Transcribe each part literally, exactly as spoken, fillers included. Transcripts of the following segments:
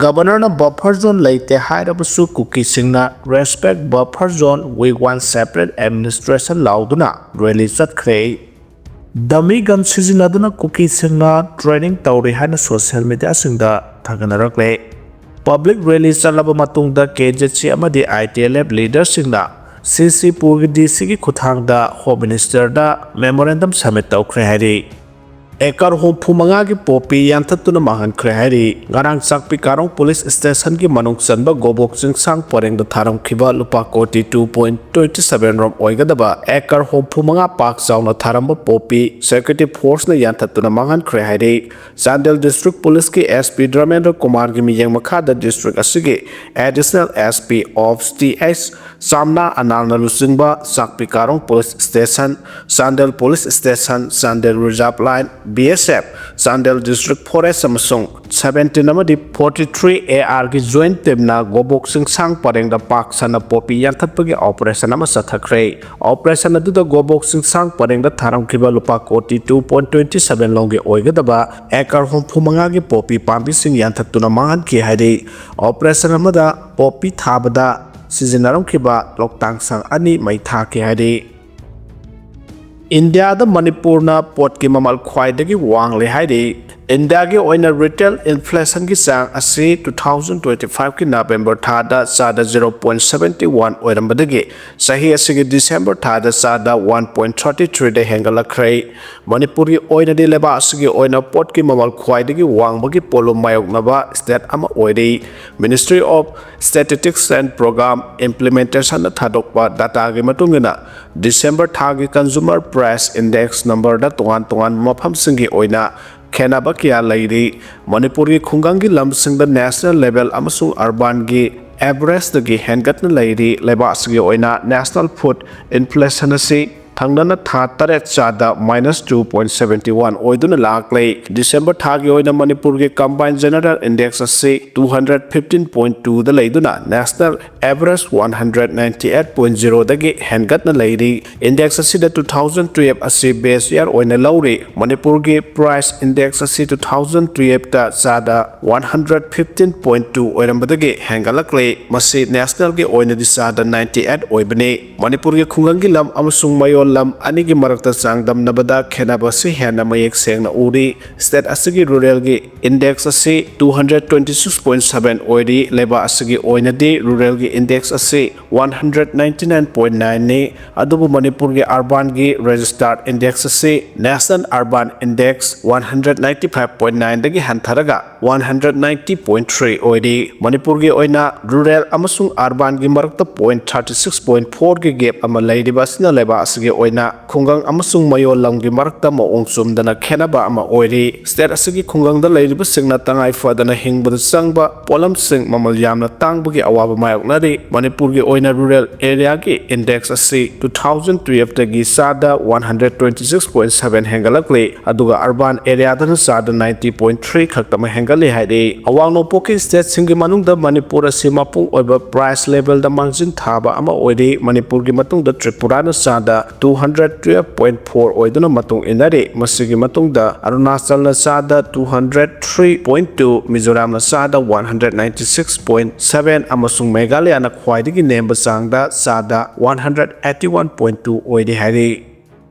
ꯒꯕꯔꯅꯔꯅ buffer zone ꯂꯩꯇꯦ ꯍꯥꯏꯔꯕꯁꯨ ꯀꯨꯀꯤꯁꯤꯡꯅ "Respect buffer zone, we want separate administration" ꯂꯥꯎꯗꯨꯅ ꯔꯦꯂꯤ ꯆꯠꯈ꯭ꯔꯦ꯫ ꯗꯃꯤ ꯒꯟ ꯁꯤꯖꯤꯟꯅꯗꯨꯅ ꯀꯨꯀꯤꯁꯤꯡꯅ ꯇ꯭ꯔꯦꯅꯤꯡ ꯇꯧꯔꯤ ꯍꯥꯏꯅ ꯁꯣꯁꯤꯌꯦꯜ ꯃꯤꯗꯤꯌꯥꯁꯤꯡꯗ ꯊꯥꯒꯠꯅꯔꯛꯂꯦ꯫ ꯄꯕ꯭ꯂꯤꯛ ꯔꯦꯂꯤ ꯆꯠꯂꯕ ꯃꯇꯨꯡꯗ ꯀꯦ ꯖꯦ ꯁꯤ ꯑꯃꯗꯤ ꯑꯥꯏ ꯇꯤ ꯑꯦꯜ ꯑꯦꯐ ꯂꯤꯗꯔꯁꯤꯡꯅ ꯁꯤ ꯁꯤ ꯄꯨꯔꯒꯤ ꯗꯤ ꯁꯤꯒꯤ ꯈꯨꯠꯊꯥꯡꯗ ꯍꯣꯝ ꯃꯤꯅꯤꯁꯇꯔꯗ ꯃꯦꯃꯣꯔꯦꯟꯗꯝ ꯁꯕꯃꯤꯠ ꯇꯧꯈ꯭ꯔꯦ ꯍꯥꯏꯔꯤ꯫ ꯑꯦꯀꯔ ꯍꯨꯝꯐꯨ ꯃꯉꯥꯒꯤ ꯄꯣꯄꯤ ꯌꯥꯟꯊꯠꯇꯨꯅ ꯃꯥꯡꯍꯟꯈ꯭ꯔꯦ ꯍꯥꯏꯔꯤ꯫ ꯉꯔꯥꯡ ꯆꯥꯛꯄꯤ ꯀꯥꯔꯣꯡ ꯄꯨꯂꯤꯁ ꯁ꯭ꯇꯦꯁꯟꯒꯤ ꯃꯅꯨꯡ ꯆꯟꯕ ꯒꯣꯕꯣꯛ ꯆꯤꯡꯁꯥꯡ ꯄꯔꯦꯡꯗ ꯊꯥꯔꯝꯈꯤꯕ ꯂꯨꯄꯥ ꯀꯣꯇꯤ ꯇꯨ ꯄꯣꯏꯟ ꯇ꯭ꯋꯦꯟꯇꯤ ꯁꯚꯦꯟ ꯔꯣꯝ ꯑꯣꯏꯒꯗꯕ ꯑꯦꯀꯔ ꯍꯨꯝꯐꯨ ꯃꯉꯥ ꯄꯥꯛ ꯆꯥꯎꯅ ꯊꯥꯔꯝꯕ ꯄꯣꯄꯤ ꯁꯦꯀ꯭ꯌꯨꯔꯤꯇꯤ ꯐꯣꯔꯁꯅ ꯌꯥꯟꯊꯠꯇꯨꯅ ꯃꯥꯡꯍꯟꯈ꯭ꯔꯦ ꯍꯥꯏꯔꯤ꯫ ꯆꯥꯟꯗꯦꯜ ꯗꯤꯁꯇ꯭ꯔꯤꯛ ꯄꯨꯂꯤꯁꯀꯤ ꯑꯦꯁ ꯄꯤ ꯙꯔꯃꯦꯟꯗ꯭ꯔ ꯀꯨꯃꯥꯔꯒꯤ ꯃꯤꯠꯌꯦꯡ ꯃꯈꯥꯗ ꯗꯤꯁꯇ꯭ꯔꯤꯛ ꯑꯁꯤꯒꯤ additional S P ops T H Chamna ꯑꯅꯥꯜꯅ ꯂꯨꯆꯤꯡꯕ ꯆꯥꯛꯄꯤ Karong police station, Chandel police station, Chandel reserve line, B S F, Chandel district forest ꯑꯃꯁꯨꯡ ꯁꯚꯦꯟꯇꯤꯟ ꯑꯃꯗꯤ ꯐꯣꯔꯇꯤ ꯊ꯭ꯔꯤ ꯑꯦ ꯑꯥꯔꯒꯤ ꯖꯣꯏꯟ ꯇꯤꯝꯅ ꯒꯣꯕꯣꯛ ꯆꯤꯡꯁꯥꯡ ꯄꯔꯦꯡꯗ ꯄꯥꯛ ꯁꯟꯅ ꯄꯣꯄꯤ ꯌꯥꯟꯊꯠꯄꯒꯤ ꯑꯣꯄꯔꯦꯁꯟ ꯑꯃ ꯆꯠꯊꯈ꯭ꯔꯦ꯫ ꯑꯣꯄꯔꯦꯁꯟ ꯑꯗꯨꯗ ꯒꯣꯕꯣꯛ ꯆꯤꯡꯁꯥꯡ ꯄꯔꯦꯡꯗ ꯊꯥꯔꯝꯈꯤꯕ ꯂꯨꯄꯥ ꯀꯣꯇꯤ ꯇꯨ ꯄꯣꯏꯟ ꯇ꯭ꯋꯦꯟꯇꯤ ꯁꯚꯦꯟ ꯂꯣꯝꯒꯤ ꯑꯣꯏꯒꯗꯕ ꯑꯦꯀꯔ ꯍꯨꯝꯐꯨ ꯃꯉꯥꯒꯤ ꯄꯣꯄꯤ ꯄꯥꯝꯕꯤꯁꯤꯡ ꯌꯥꯟꯊꯠꯇꯨꯅ ꯃꯥꯡꯍꯟꯈꯤ ꯍꯥꯏꯔꯤ꯫ ꯑꯣꯄꯔꯦꯁꯟ ꯑꯃꯗ ꯄꯣꯄꯤ ꯊꯥꯕꯗ ꯁꯤꯖꯤꯟꯅꯔꯝꯈꯤꯕ ꯂꯣꯛꯇꯥꯡꯁꯪ ꯑꯅꯤ ꯃꯩ ꯊꯥꯈꯤ ꯍꯥꯏꯔꯤ꯫ ꯏꯟꯗꯤꯌꯥꯗ ꯃꯅꯤꯄꯨꯔꯅ ꯄꯣꯠꯀꯤ ꯃꯃꯜ ꯈ꯭ꯋꯥꯏꯗꯒꯤ ꯋꯥꯡꯂꯦ ꯍꯥꯏꯔꯤ꯫ ꯏꯟꯗꯤꯌꯥꯒꯤ ꯑꯣꯏꯅ ꯔꯤꯇꯦꯜ ꯏꯟꯐ꯭ꯂꯦꯁꯟꯒꯤ ꯆꯥꯡ ꯑꯁꯤ ꯇꯨ ꯊꯥꯎꯖꯟ ꯇ꯭ꯋꯦꯟꯇꯤ ꯐꯥꯏꯚꯀꯤ ꯅꯕꯦꯝꯕꯔ ꯊꯥꯗ ꯆꯥꯗ ꯖꯤꯔꯣ ꯄꯣꯏꯟ ꯁꯚꯦꯟꯇꯤ ꯋꯥꯟ ꯑꯣꯏꯔꯝꯕꯗꯒꯤ ꯆꯍꯤ ꯑꯁꯤꯒꯤ ꯗꯤꯁꯦꯝꯕꯔ ꯊꯥꯗ ꯆꯥꯗ ꯋꯥꯟ ꯄꯣꯏꯟ ꯊꯥꯔꯇꯤ ꯊ꯭ꯔꯤꯗ ꯍꯦꯟꯒꯠꯂꯛꯈ꯭ꯔꯦ꯫ ꯃꯅꯤꯄꯨꯔꯒꯤ ꯑꯣꯏꯅꯗꯤ ꯂꯩꯕꯥꯛ ꯑꯁꯤꯒꯤ ꯑꯣꯏꯅ ꯄꯣꯠꯀꯤ ꯃꯃꯜ ꯈ꯭ꯋꯥꯏꯗꯒꯤ ꯋꯥꯡꯕꯒꯤ ꯄꯣꯠꯂꯨꯝ ꯃꯥꯌꯣꯛꯅꯕ ꯁ꯭ꯇꯦꯠ ꯑꯃ ꯑꯣꯏꯔꯤ꯫ Ministry of Statistics and Program Implementationꯅ ꯊꯥꯗꯣꯛꯄ ꯗꯥꯇꯥꯒꯤ ꯃꯇꯨꯡ ꯏꯟꯅ, ꯗꯤꯁꯦꯝꯕꯔ ꯊꯥꯒꯤ ꯀꯟꯖꯨꯃꯔ ꯄ꯭ꯔꯥꯏꯁ ꯏꯟꯗꯦꯛꯁ ꯅꯝꯕꯔꯗ ꯇꯣꯉꯥꯟ ꯇꯣꯉꯥꯟꯕ ꯃꯐꯝꯁꯤꯡꯒꯤ ꯑꯣꯏꯅ ꯈꯦꯠꯅꯕ ꯀꯌꯥ ꯂꯩꯔꯤ꯫ ꯃꯅꯤꯄꯨꯔꯒꯤ ꯈꯨꯡꯒꯪꯒꯤ ꯂꯝꯁꯤꯡꯗ ꯅꯦꯁꯅꯦꯜ ꯂꯦꯚꯦꯜ ꯑꯃꯁꯨꯡ ꯑꯔꯕꯥꯟꯒꯤ ꯑꯦꯚꯔꯦꯖꯇꯒꯤ ꯍꯦꯟꯒꯠꯅ ꯂꯩꯔꯤ꯫ ꯂꯩꯕꯥꯛ ꯑꯁꯤꯒꯤ ꯑꯣꯏꯅ ꯅꯦꯁꯅꯦꯜ ꯐꯨꯗ ꯏꯟꯐ꯭ꯂꯦꯁꯟ ꯑꯁꯤ ꯊꯪꯅꯅ ꯊꯥ ꯇꯔꯦꯠ ꯆꯥꯗ minus two point seventy one ꯑꯣꯏꯗꯨꯅ ꯂꯥꯛꯂꯤ꯫ December ꯊꯥꯒꯤ ꯑꯣꯏꯅ ꯃꯅꯤꯄꯨꯔꯒꯤ combined general index ꯑꯁꯤ two hundred fifteen point two ꯗ ꯂꯩꯗꯨꯅ national average one hundred ninety eight point zero ꯗꯒꯤ ꯍꯦꯟꯒꯠꯅ ꯂꯩꯔꯤ꯫ Index ꯑꯁꯤꯗ two thousand twelve ꯑꯁꯤ base year ꯑꯣꯏꯅ ꯂꯧꯔꯤ꯫ ꯃꯅꯤꯄꯨꯔꯒꯤ price index ꯑꯁꯤ two thousand twelve ꯇ ꯆꯥꯗ one hundred fifteen point two ꯑꯣꯏꯔꯝꯕꯗꯒꯤ ꯍꯦꯟꯒꯠꯂꯛꯂꯤ꯫ ꯃꯁꯤ national ꯒꯤ ꯑꯣꯏꯅꯗꯤ ꯆꯥꯗ ninety eight ꯑꯣꯏꯕꯅꯤ꯫ ꯃꯅꯤꯄꯨꯔꯒꯤ ꯈꯨꯡꯒꯪꯒꯤ ꯂꯝ ꯑꯃꯁꯨꯡ ꯃꯌꯣꯜ ꯂꯝ ꯑꯅꯤꯒꯤ ꯃꯔꯛꯇ ꯆꯥꯡꯗꯝꯅꯕꯗ ꯈꯦꯠꯅꯕ ꯑꯁꯤ ꯍꯦꯟꯅ ꯃꯌꯦꯛ ꯁꯦꯡꯅ ꯎꯔꯤ꯫ State ꯑꯁꯤꯒꯤ rural ꯒꯤ index ꯑꯁꯤ two hundred twenty six point seven ꯑꯣꯏꯔꯤ꯫ ꯂꯩꯕꯥꯛ ꯑꯁꯤꯒꯤ ꯑꯣꯏꯅꯗꯤ rural ꯒꯤ index ꯑꯁꯤ one hundred ninety nine point nine ꯅꯤ, ꯑꯗꯨꯕꯨ ꯃꯅꯤꯄꯨꯔꯒꯤ urban ꯒꯤ registered index ꯑꯁꯤ national urban index one hundred ninety five point nine ꯗꯒꯤ ꯍꯟꯊꯔꯒ one hundred ninety point three ꯑꯣꯏꯔꯤ꯫ ꯃꯅꯤꯄꯨꯔꯒꯤ ꯑꯣꯏꯅ rural ꯑꯃꯁꯨꯡ urban ꯒꯤ ꯃꯔꯛꯇ point thirty six point four ꯒꯤ gap ꯑꯃ ꯂꯩꯔꯤꯕ ꯑꯁꯤꯅ ꯂꯩꯕꯥꯛ ꯑꯁꯤꯒꯤ ꯑꯣꯏꯅ ꯈꯨꯡꯒꯪ ꯑꯃꯁꯨꯡ ꯃꯌꯣꯜ ꯂꯝꯒꯤ ꯃꯔꯛꯇ ꯃꯑꯣꯡ ꯆꯨꯝꯗꯅ ꯈꯦꯠꯅꯕ ꯑꯃ ꯑꯣꯏꯔꯤ꯫ State ꯑꯁꯤꯒꯤ ꯈꯨꯡꯒꯪꯗ ꯂꯩꯔꯤꯕꯁꯤꯡꯅ ꯇꯉꯥꯏ ꯐꯗꯅ ꯍꯤꯡꯕꯗ ꯆꯪꯕ ꯄꯣꯠꯂꯝꯁꯤꯡ ꯃꯃꯜ ꯌꯥꯝꯅ ꯇꯥꯡꯕꯒꯤ ꯑꯋꯥꯕ ꯃꯥꯌꯣꯛꯅꯔꯤ꯫ ꯃꯅꯤꯄꯨꯔꯒꯤ ꯑꯣꯏꯅ rural area ꯒꯤ index ꯑꯁꯤ two thousand twelve ꯇꯒꯤ ꯆꯥꯗ one hundred twenty six point seven ꯍꯦꯟꯒꯠꯂꯛꯂꯤ, ꯑꯗꯨꯒ urban area ꯗꯅ ꯆꯥꯗ ninety point three ꯈꯛꯇꯃꯛ ꯍꯦꯟꯒꯠꯂꯤ ꯍꯥꯏꯔꯤ꯫ ꯑꯋꯥꯡ ꯅꯣꯡꯄꯣꯛꯀꯤ state ꯁꯤꯡꯒꯤ ꯃꯅꯨꯡꯗ ꯃꯅꯤꯄꯨꯔ ꯑꯁꯤ ꯃꯄꯨꯡ ꯑꯣꯏꯕ price level ꯗ ꯃꯥꯡꯖꯤꯟ ꯊꯥꯕ ꯑꯃ ꯑꯣꯏꯔꯤ꯫ ꯃꯅꯤꯄꯨꯔꯒꯤ ꯃꯇꯨꯡꯗ ꯇ꯭ꯔꯤꯄꯨꯔꯥꯅ ꯆꯥꯗ two hundred twelve point four ꯑꯣꯏꯗꯨꯅ ꯃꯇꯨꯡ ꯏꯟꯅꯔꯤ꯫ ꯃꯁꯤꯒꯤ ꯃꯇꯨꯡꯗ ꯑꯔꯨꯅꯥꯆꯜꯅ ꯆꯥꯗ two hundred three point two, ꯃꯤꯖꯣꯔꯥꯝꯅ ꯆꯥꯗ one hundred ninety six point seven ꯑꯃꯁꯨꯡ ꯃꯦꯘꯥꯂꯌꯥꯅ ꯈ꯭ꯋꯥꯏꯗꯒꯤ ꯅꯦꯝꯕ ꯆꯥꯡꯗ ꯆꯥꯗ one hundred eighty one point two ꯑꯣꯏꯔꯤ ꯍꯥꯏꯔꯤ꯫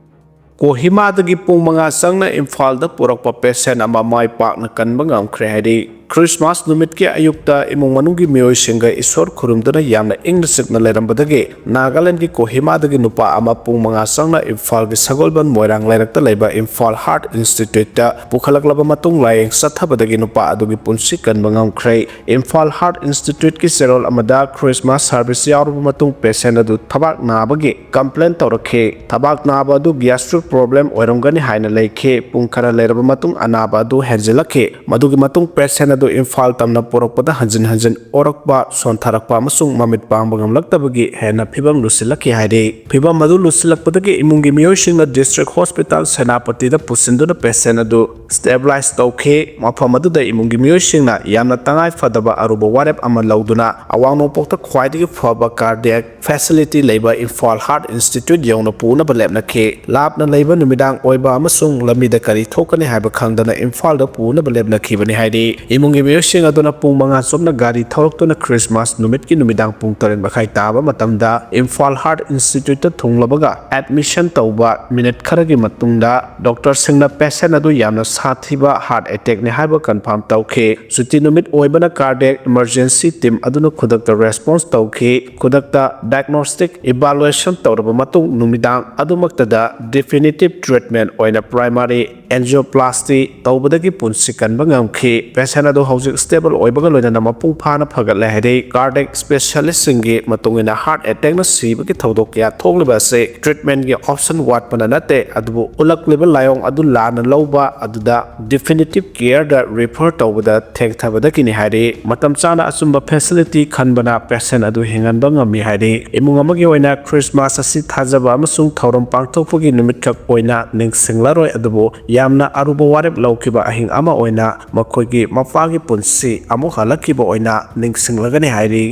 ꯀꯣꯍꯤꯃꯥꯗꯒꯤ ꯄꯨꯡ ꯃꯉꯥ ꯆꯪꯅ ꯏꯝꯐꯥꯜꯗ ꯄꯨꯔꯛꯄ patient ꯑꯃ ꯃꯥꯏ ꯄꯥꯛꯅ ꯀꯟꯕ ꯉꯝꯈ꯭ꯔꯦ ꯍꯥꯏꯔꯤ꯫ Christmas ꯅꯨꯃꯤꯠꯀꯤ ꯑꯌꯨꯛꯇ ꯏꯃꯨꯡ ꯃꯅꯨꯡꯒꯤ ꯃꯤꯑꯣꯏꯁꯤꯡꯒ ꯏꯁꯣꯔ ꯈꯨꯔꯨꯝꯗꯨꯅ ꯌꯥꯝꯅ ꯏꯪꯅ ꯆꯤꯛꯅ ꯂꯩꯔꯝꯕꯗꯒꯤ ꯅꯥꯒꯥꯂꯦꯟꯗꯒꯤ ꯀꯣꯍꯤꯃꯥꯗꯒꯤ ꯅꯨꯄꯥ ꯑꯃ ꯄꯨꯡ ꯃꯉꯥ ꯆꯪꯅ ꯏꯝꯐꯥꯜꯒꯤ ꯁꯒꯣꯜꯕꯟ ꯃꯣꯏꯔꯥꯡ ꯂꯩꯔꯛꯇ ꯂꯩꯕ ꯏꯝꯐꯥꯜ Heart Institute ꯇ ꯄꯨꯈꯠꯂꯛꯂꯕ ꯃꯇꯨꯡ ꯂꯥꯌꯦꯡ ꯆꯠꯊꯕꯗꯒꯤ ꯅꯨꯄꯥ ꯑꯗꯨꯒꯤ ꯄꯨꯟꯁꯤ ꯀꯟꯕ ꯉꯝꯈ꯭ꯔꯦ꯫ ꯏꯝꯐꯥꯜ Heart Institute ꯀꯤ ꯆꯦꯔꯣꯜ ꯑꯃꯗ Christmas service ꯌꯥꯎꯔꯕ ꯃꯇꯨꯡ patient ꯑꯗꯨ ꯊꯕꯥꯛ ꯅꯥꯕꯒꯤ complain ꯇꯧꯔꯛꯈꯤ꯫ ꯊꯕꯥꯛ ꯅꯥꯕ ꯑꯗꯨ gastric problem ꯑꯣꯏꯔꯝꯒꯅꯤ ꯍꯥꯏꯅ ꯂꯩꯈꯤ꯫ ꯄꯨꯡ ꯈꯔ ꯂꯩꯔꯕ ꯃꯇꯨꯡ ꯑꯅꯥꯕ ꯑꯗꯨ ꯍꯦꯟꯖꯤꯜꯂꯛꯈꯤ꯫ ꯃꯗꯨꯒꯤ ꯃꯇꯨꯡ patient ꯑꯗꯨ ꯏꯝꯐꯥꯜ ꯇꯝꯅ ꯄꯨꯔꯛꯄꯗ ꯍꯟꯖꯤꯟ ꯍꯟꯖꯤꯟ ꯑꯣꯔꯛꯄ, ꯁꯣꯟꯊꯔꯛꯄ ꯑꯃꯁꯨꯡ ꯃꯃꯤꯠ ꯄꯥꯡꯕ ꯉꯝꯂꯛꯇꯕꯒꯤ ꯍꯦꯟꯅ ꯐꯤꯕꯝ ꯂꯨꯁꯤꯜꯂꯛꯈꯤ ꯍꯥꯏꯔꯤ꯫ ꯐꯤꯕꯝ ꯑꯗꯨ ꯂꯨꯁꯤꯜꯂꯛꯄꯗꯒꯤ ꯏꯃꯨꯡꯒꯤ ꯃꯤꯑꯣꯏꯁꯤꯡꯅ ꯗꯤꯁꯇ꯭ꯔꯤꯛ ꯍꯣꯁꯄꯤꯇꯥꯜ ꯁꯦꯅꯥꯄꯇꯤꯗ ꯄꯨꯁꯤꯟꯗꯨꯅ ꯄꯦꯁꯦꯟ ꯑꯗꯨ ꯁ꯭ꯇꯦꯕꯤꯂꯥꯏꯖ ꯇꯧꯈꯤ꯫ ꯃꯐꯝ ꯑꯗꯨꯗ ꯏꯃꯨꯡꯒꯤ ꯃꯤꯑꯣꯏꯁꯤꯡꯅ ꯌꯥꯝꯅ ꯇꯉꯥꯏ ꯐꯗꯕ ꯑꯔꯨꯕ ꯋꯥꯔꯦꯞ ꯑꯃ ꯂꯧꯗꯨꯅ ꯑꯋꯥꯡ ꯅꯣꯡꯄꯣꯛꯇ ꯈ꯭ꯋꯥꯏꯗꯒꯤ ꯐꯕ ꯀꯥꯔꯗꯤꯌꯥꯛ ꯐꯦꯁꯤꯂꯤꯇꯤ ꯂꯩꯕ ꯏꯝꯐꯥꯜ ꯍꯥꯔꯠ ꯏꯟꯁꯇꯤꯇ꯭ꯌꯨꯠ ꯌꯧꯅ ꯄꯨꯅꯕ ꯂꯦꯞꯅꯈꯤ꯫ ꯂꯥꯞꯅ ꯂꯩꯕ ꯅꯨꯃꯤꯗꯥꯡ ꯑꯣꯏꯕ ꯑꯃꯁꯨꯡ ꯂꯝꯕꯤꯗ ꯀꯔꯤ ꯊꯣꯛꯀꯅꯤ ꯍꯥꯏꯕ ꯈꯪꯗꯅ ꯏꯝꯐꯥꯜꯗ ꯄꯨꯅꯕ ꯂꯦꯞꯅꯈꯤꯕꯅꯤ ꯍꯥꯏꯔꯤ꯫ ꯏꯃꯨꯡꯒꯤ ꯃꯤꯑꯣꯏꯁꯤꯡ ꯑꯗꯨꯅ ꯄꯨꯡ ꯃꯉꯥ ꯆꯨꯞꯅ ꯒꯥꯔꯤ ꯊꯧꯔꯛꯇꯨꯅ ꯈ꯭ꯔꯤꯁꯃꯥꯁ ꯅꯨꯃꯤꯠꯀꯤ ꯅꯨꯃꯤꯗꯥꯡ ꯄꯨꯡ ꯇꯔꯦꯠ ꯃꯈꯥꯏ ꯇꯥꯕ ꯃꯇꯝꯗ ꯏꯝꯐꯥꯜ ꯍꯥꯔꯠ ꯏꯟꯁꯇꯤꯇ꯭ꯌꯨꯠꯇ ꯊꯨꯡꯂꯕꯒ ꯑꯦꯗꯃꯤꯁꯟ ꯇꯧꯕ ꯃꯤꯅꯤꯠ ꯈꯔꯒꯤ ꯃꯇꯨꯡꯗ ꯗꯣꯛꯇꯔꯁꯤꯡꯅ ꯄꯦꯁꯦꯟ ꯑꯗꯨ ꯌꯥꯝꯅ ꯁꯥꯊꯤꯕ ꯍꯥꯔꯠ ꯑꯦꯇꯦꯛꯅꯤ ꯍꯥꯏꯕ ꯀꯟꯐꯥꯔꯝ ꯇꯧꯈꯤ꯫ ꯁꯨꯇꯤ ꯅꯨꯃꯤꯠ ꯑꯣꯏꯕꯅ ꯀꯥꯔꯗꯤꯌꯥꯛ ꯏꯃꯔꯖꯦꯟꯁꯤ ꯇꯤꯝ ꯑꯗꯨꯅ ꯈꯨꯗꯛꯇ ꯔꯦꯁꯄꯣꯟꯁ ꯇꯧꯈꯤ꯫ ꯈꯨꯗꯛꯇ ꯗꯥꯏꯒꯅꯣꯁꯇꯤꯛ ꯏꯚꯥꯂꯨꯑꯦꯁꯟ ꯇꯧꯔꯕ ꯃꯇꯨꯡ ꯅꯨꯃꯤꯗꯥꯡ ꯑꯗꯨꯃꯛꯇꯗ ꯗꯤꯐꯤꯅꯤꯇꯤꯚ ꯇ꯭ꯔꯤꯠꯃꯦꯟ ꯑꯣꯏꯅ ꯄ꯭ꯔꯥꯏꯃꯥꯔꯤ ꯑꯦꯟꯖꯤꯑꯣꯄ꯭ꯂꯥꯁꯇꯤ ꯇꯧꯕꯗꯒꯤ ꯄꯨꯟꯁꯤ ꯀꯟꯕ ꯉꯝꯈꯤ꯫ ꯄꯦꯁꯦꯟ ꯑꯗꯨ ꯍꯧꯖꯤꯛ ꯁ꯭ꯇꯦꯕꯜ ꯑꯣꯏꯕꯒ ꯂꯣꯏꯅꯅ ꯃꯄꯨꯡ ꯐꯥꯅ ꯐꯒꯠꯂꯦ ꯍꯥꯏꯔꯤ꯫ ꯀꯥꯔꯗꯤꯌꯥꯛ ꯁ꯭ꯄꯦꯁꯤꯌꯦꯂꯤꯁ꯭ꯠꯁꯤꯡꯒꯤ ꯃꯇꯨꯡ ꯏꯟꯅ ꯍꯥꯔꯠ ꯑꯦꯇꯦꯛꯅ ꯁꯤꯕꯒꯤ ꯊꯧꯗꯣꯛ ꯀꯌꯥ ꯊꯣꯛꯂꯤꯕ ꯑꯁꯤ ꯇ꯭ꯔꯤꯠꯃꯦꯟꯒꯤ ꯑꯣꯞꯁꯟ ꯋꯥꯠꯄꯅ ꯅꯠꯇꯦ, ꯑꯗꯨꯕꯨ ꯎꯠꯂꯛꯂꯤꯕ ꯂꯥꯏꯑꯣꯡ ꯑꯗꯨ ꯂꯥꯟꯅ ꯂꯧꯕ ꯑꯗꯨꯗ ꯗꯤꯐꯤꯅꯤꯇꯤꯚ ꯀꯦꯌꯔꯗ ꯔꯤꯐꯔ ꯇꯧꯕꯗ ꯊꯦꯡꯊꯕꯗꯒꯤꯅꯤ ꯍꯥꯏꯔꯤ꯫ ꯃꯇꯝ ꯆꯥꯅ ꯑꯆꯨꯝꯕ ꯐꯦꯁꯤꯂꯤꯇꯤ ꯈꯟꯕꯅ ꯄꯦꯁꯦꯟ ꯑꯗꯨ ꯍꯤꯡꯍꯟꯕ ꯉꯝꯃꯤ ꯍꯥꯏꯔꯤ꯫ ꯏꯃꯨꯡ ꯑꯃꯒꯤ ꯑꯣꯏꯅ ꯈ꯭ꯔꯤꯁꯃꯥꯁ ꯑꯁꯤ ꯊꯥꯖꯕ ꯑꯃꯁꯨꯡ ꯊꯧꯔꯝ ꯄꯥꯡꯊꯣꯛꯄꯒꯤ ꯅꯨꯃꯤꯠꯈꯛ ꯑꯣꯏꯅ ꯅꯤꯡꯁꯤꯡꯂꯔꯣꯏ, ꯑꯗꯨꯕꯨ ꯌꯥꯝꯅ ꯑꯔꯨꯕ ꯋꯥꯔꯦꯞ ꯂꯧꯈꯤꯕ ꯑꯍꯤꯡ ꯑꯃ ꯑꯣꯏꯅ ꯃꯈꯣꯏꯒꯤ ꯃꯄꯥꯒꯤ ꯄꯨꯟꯁꯤ ꯑꯃꯨꯛ ꯍꯜꯂꯛꯈꯤꯕ ꯑꯣꯏꯅ ꯅꯤꯡꯁꯤꯡꯂꯒꯅꯤ ꯍꯥꯏꯔꯤ꯫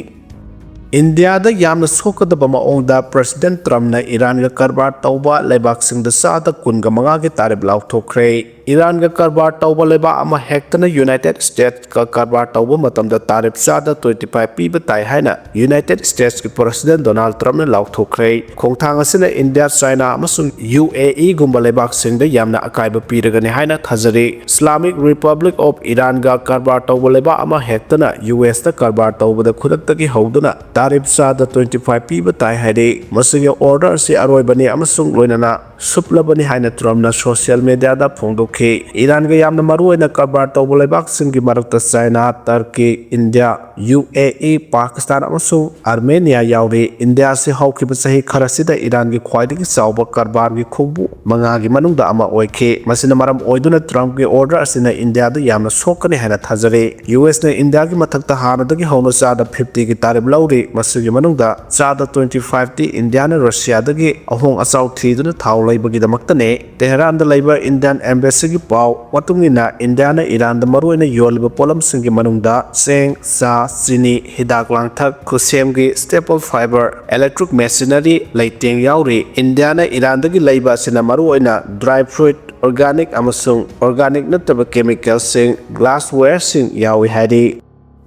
ꯏꯟꯗꯤꯌꯥꯗ ꯌꯥꯝꯅ ꯁꯣꯛꯀꯗꯕ ꯃꯑꯣꯡꯗ ꯄ꯭ꯔꯦꯁꯤꯗꯦꯟꯠ ꯇ꯭ꯔꯝꯞꯅ ꯏꯔꯥꯟꯒ ꯀꯔꯕꯥꯔ ꯇꯧꯕ ꯂꯩꯕꯥꯛꯁꯤꯡꯗ ꯆꯥꯗ ꯀꯨꯟꯒ ꯃꯉꯥꯒꯤ ꯇꯥꯔꯤꯐ ꯂꯥꯎꯊꯣꯛꯈ꯭ꯔꯦ꯫ ꯏꯔꯥꯟꯒ ꯀꯔꯕꯥꯔ ꯇꯧꯕ ꯂꯩꯕꯥꯛ ꯑꯃ ꯍꯦꯛꯇꯅ ꯌꯨꯅꯥꯏꯇꯦꯗ ꯁ꯭ꯇꯦꯠꯁꯀ ꯀꯔꯕꯥꯔ ꯇꯧꯕ ꯃꯇꯝꯗ ꯇꯥꯔꯤꯐ ꯆꯥꯗ ꯇ꯭ꯋꯦꯟꯇꯤ ꯐꯥꯏꯚ ꯄꯤꯕ ꯇꯥꯏ ꯍꯥꯏꯅ ꯌꯨꯅꯥꯏꯇꯦꯗ ꯁ꯭ꯇꯦꯠꯁꯀꯤ ꯄ꯭ꯔꯦꯁꯤꯗꯦꯟꯠ ꯗꯣꯅꯥꯜꯗ ꯇ꯭ꯔꯝꯞꯅ ꯂꯥꯎꯊꯣꯛꯈ꯭ꯔꯦ꯫ ꯈꯣꯡꯊꯥꯡ ꯑꯁꯤꯅ ꯏꯟꯗꯤꯌꯥ, ꯆꯥꯏꯅꯥ ꯑꯃꯁꯨꯡ ꯌꯨ ꯑꯦ ꯏꯒꯨꯝꯕ ꯂꯩꯕꯥꯛꯁꯤꯡꯗ ꯌꯥꯝꯅ ꯑꯀꯥꯏꯕ ꯄꯤꯔꯒꯅꯤ ꯍꯥꯏꯅ ꯊꯥꯖꯔꯤ꯫ ꯏꯁꯂꯥꯃꯤꯛ ꯔꯤꯄꯕ꯭ꯂꯤꯛ ꯑꯣꯐ ꯏꯔꯥꯟꯒ ꯀꯔꯕꯥꯔ ꯇꯧꯕ ꯂꯩꯕꯥꯛ ꯑꯃ ꯍꯦꯛꯇꯅ ꯌꯨ ꯑꯦꯁꯇ ꯀꯔꯕꯥꯔ ꯇꯧꯕꯗ ꯈꯨꯗꯛꯇꯒꯤ ꯍꯧꯗꯨꯅ ꯇꯥꯔꯤꯐ ꯆꯥꯗ ꯇ꯭ꯋꯦꯟꯇꯤ ꯐꯥꯏꯚ ꯄꯤꯕ ꯇꯥꯏ ꯍꯥꯏꯔꯤ꯫ ꯃꯁꯤꯒꯤ ꯑꯣꯔꯗꯔ ꯑꯁꯤ ꯑꯔꯣꯏꯕꯅꯤ ꯑꯃꯁꯨꯡ ꯂꯣꯏꯅꯅ ꯁꯨꯞꯂꯕꯅꯤ ꯍꯥꯏꯅ ꯇ꯭ꯔꯝꯞꯅ ꯁꯣꯁꯤꯌꯦꯜ ꯃꯦꯗꯤꯌꯥꯗ ꯐꯣꯡꯗꯣꯛꯈꯤ꯫ ꯏꯔꯥꯟꯒ ꯌꯥꯝꯅ ꯃꯔꯨꯑꯣꯏꯅ ꯀꯔꯕꯥꯔ ꯇꯧꯕ ꯂꯩꯕꯥꯛꯁꯤꯡꯒꯤ ꯃꯔꯛꯇ ꯆꯥꯏꯅꯥ, ꯇꯔꯀꯤ, ꯏꯟꯗꯤꯌꯥ, ꯌꯨ ꯑꯦ ꯏ, ꯄꯥꯀꯤꯁꯇꯥꯟ ꯑꯃꯁꯨꯡ ꯑꯥꯔꯃꯦꯅꯤꯌꯥ ꯌꯥꯎꯔꯤ꯫ ꯏꯟꯗꯤꯌꯥ ꯑꯁꯤ ꯍꯧꯈꯤꯕ ꯆꯍꯤ ꯈꯔꯁꯤꯗ ꯏꯔꯥꯟꯒꯤ ꯈ꯭ꯋꯥꯏꯗꯒꯤ ꯆꯥꯎꯕ ꯀꯔꯕꯥꯔꯒꯤ ꯈꯣꯡꯕꯨ ꯃꯉꯥꯒꯤ ꯃꯅꯨꯡꯗ ꯑꯃ ꯑꯣꯏꯈꯤ꯫ ꯃꯁꯤꯅ ꯃꯔꯝ ꯑꯣꯏꯗꯨꯅ ꯇ꯭ꯔꯝꯞꯀꯤ ꯑꯣꯔꯗꯔ ꯑꯁꯤꯅ ꯏꯟꯗꯤꯌꯥꯗ ꯌꯥꯝꯅ ꯁꯣꯛꯀꯅꯤ ꯍꯥꯏꯅ ꯊꯥꯖꯔꯤ꯫ ꯌꯨ ꯑꯦꯁꯅ ꯏꯟꯗꯤꯌꯥꯒꯤ ꯃꯊꯛꯇ ꯍꯥꯟꯅꯗꯒꯤ ꯍꯧꯅ ꯆꯥꯗ ꯐꯤꯐꯇꯤꯒꯤ ꯇꯥꯔꯤꯐ ꯂꯧꯔꯤ꯫ ꯃꯁꯤꯒꯤ ꯃꯅꯨꯡꯗ ꯆꯥꯗ ꯇ꯭ꯋꯦꯟꯇꯤ ꯐꯥꯏꯚꯇꯤ ꯏꯟꯗꯤꯌꯥꯅ ꯔꯁꯤꯌꯥꯗꯒꯤ ꯑꯍꯣꯡ ꯑꯆꯥꯎ ꯊꯤꯗꯨꯅ ꯊꯥꯎ ꯂꯩꯕꯒꯤꯗꯃꯛꯇꯅꯤ꯫ ꯇꯦꯍꯔꯥꯟꯗ ꯂꯩꯕ ꯏꯟꯗꯤꯌꯥꯟ ꯑꯦꯝꯕꯦꯁꯤꯒꯤ ꯄꯥꯎ ꯃꯇꯨꯡ ꯏꯟꯅ, ꯏꯟꯗꯤꯌꯥꯅ ꯏꯔꯥꯟꯗ ꯃꯔꯨꯑꯣꯏꯅ ꯌꯣꯜꯂꯤꯕ ꯄꯣꯠꯂꯝꯁꯤꯡꯒꯤ ꯃꯅꯨꯡꯗ ꯆꯦꯡ, ꯆꯥ, ꯆꯤꯅꯤ, ꯍꯤꯗꯥꯛ ꯂꯥꯡꯊꯛ, ꯈꯨꯠꯁꯦꯝꯒꯤ staple fiber, electric machinery, ꯂꯩꯇꯦꯡ ꯌꯥꯎꯔꯤ꯫ ꯏꯟꯗꯤꯌꯥꯅ ꯏꯔꯥꯟꯗꯒꯤ ꯂꯩꯕ ꯑꯁꯤꯅ ꯃꯔꯨꯑꯣꯏꯅ dry fruit, organic ꯑꯃꯁꯨꯡ organic ꯅꯠꯇꯕ chemicalꯁꯤꯡ, glasswareꯁꯤꯡ ꯌꯥꯎꯏ ꯍꯥꯏꯔꯤ꯫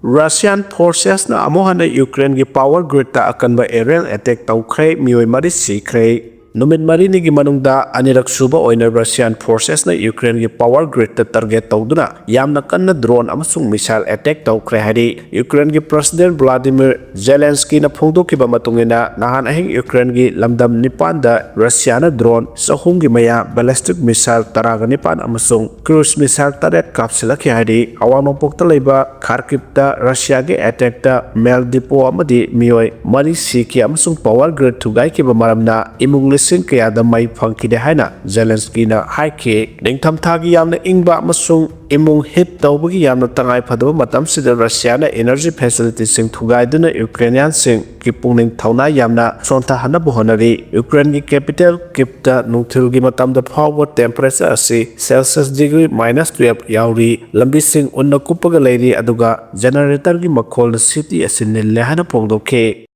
Russian forcesꯅ ꯑꯃꯨꯛ ꯍꯟꯅ ꯌꯨꯀ꯭ꯔꯦꯟꯒꯤ power gridꯇ ꯑꯀꯟꯕ aerial attack ꯇꯧꯈ꯭ꯔꯦ, ꯃꯤꯑꯣꯏ ꯃꯔꯤ ꯁꯤꯈ꯭ꯔꯦ꯫ ꯅꯨꯃꯤꯠ ꯃꯔꯤꯅꯤꯒꯤ ꯃꯅꯨꯡꯗ ꯑꯅꯤꯔꯛ ꯁꯨꯕ ꯑꯣꯏꯅ Russian forcesꯅ ꯌꯨꯀ꯭ꯔꯦꯟꯒꯤ power gridꯇ target ꯇꯧꯗꯨꯅ ꯌꯥꯝꯅ ꯀꯟꯅ drone ꯑꯃꯁꯨꯡ missile attack ꯇꯧꯈ꯭ꯔꯦ ꯍꯥꯏꯔꯤ꯫ ꯌꯨꯀ꯭ꯔꯦꯟꯒꯤ President Volodymyr Zelenskyꯅ ꯐꯣꯡꯗꯣꯛꯈꯤꯕ ꯃꯇꯨꯡ ꯏꯟꯅ, ꯅꯍꯥꯟ ꯑꯍꯤꯡ ꯌꯨꯀ꯭ꯔꯦꯟꯒꯤ ꯂꯝꯗꯝ ꯅꯤꯄꯥꯟꯗ ꯔꯁꯤꯌꯥꯅ drone ꯆꯍꯨꯝꯒꯤ ꯃꯌꯥ, ballistic missile ꯇꯔꯥꯒ ꯅꯤꯄꯥꯟ ꯑꯃꯁꯨꯡ cruise missile ꯇꯔꯦꯠ ꯀꯥꯞꯁꯤꯜꯂꯛꯈꯤ ꯍꯥꯏꯔꯤ꯫ ꯑꯋꯥꯡ ꯅꯣꯡꯄꯣꯛꯇ ꯂꯩꯕ ꯈꯥꯔꯀꯤꯞꯇ ꯔꯁꯤꯌꯥꯒꯤ attackꯇ mail depot ꯑꯃꯗꯤ ꯃꯤꯑꯣꯏ ꯃꯔꯤ ꯁꯤꯈꯤ ꯑꯃꯁꯨꯡ power grid ꯊꯨꯒꯥꯏꯈꯤꯕ ꯃꯔꯝꯅ ꯏꯃꯨꯡ ꯂꯤꯁꯤꯡ ꯀꯌꯥꯗ ꯃꯩ ꯐꯪꯈꯤꯗꯦ ꯍꯥꯏꯅ ꯖꯦꯂꯦꯟꯁꯀꯤꯅ ꯍꯥꯏꯈꯤ꯫ ꯅꯤꯡꯊꯝꯊꯥꯒꯤ ꯌꯥꯝꯅ ꯏꯪꯕ ꯑꯃꯁꯨꯡ ꯏꯃꯨꯡ heat ꯇꯧꯕꯒꯤ ꯌꯥꯝꯅ ꯇꯉꯥꯏ ꯐꯗꯕ ꯃꯇꯝꯁꯤꯗ ꯔꯁꯤꯌꯥꯅ energy facilityꯁꯤꯡ ꯊꯨꯒꯥꯏꯗꯨꯅ ꯌꯨꯀ꯭ꯔꯦꯅꯤꯌꯥꯟꯁꯤꯡꯒꯤ ꯄꯨꯛꯅꯤꯡ ꯊꯧꯅꯥ ꯌꯥꯝꯅ ꯁꯣꯟꯊꯍꯟꯅꯕ ꯍꯣꯠꯅꯔꯤ꯫ ꯌꯨꯀ꯭ꯔꯦꯟꯒꯤ capital Kyivꯇ ꯅꯨꯡꯊꯤꯜꯒꯤ ꯃꯇꯝꯗ ꯐꯥꯎꯕ temperature ꯑꯁꯤ Celsius degree minus twelve ꯌꯥꯎꯔꯤ꯫ ꯂꯝꯕꯤꯁꯤꯡ ꯎꯟꯅ ꯀꯨꯞꯄꯒ ꯂꯩꯔꯤ, ꯑꯗꯨꯒ generatorꯒꯤ ꯃꯈꯣꯜꯅ city ꯑꯁꯤ ꯅꯤꯜꯂꯦ ꯍꯥꯏꯅ ꯐꯣꯡꯗꯣꯛꯈꯤ꯫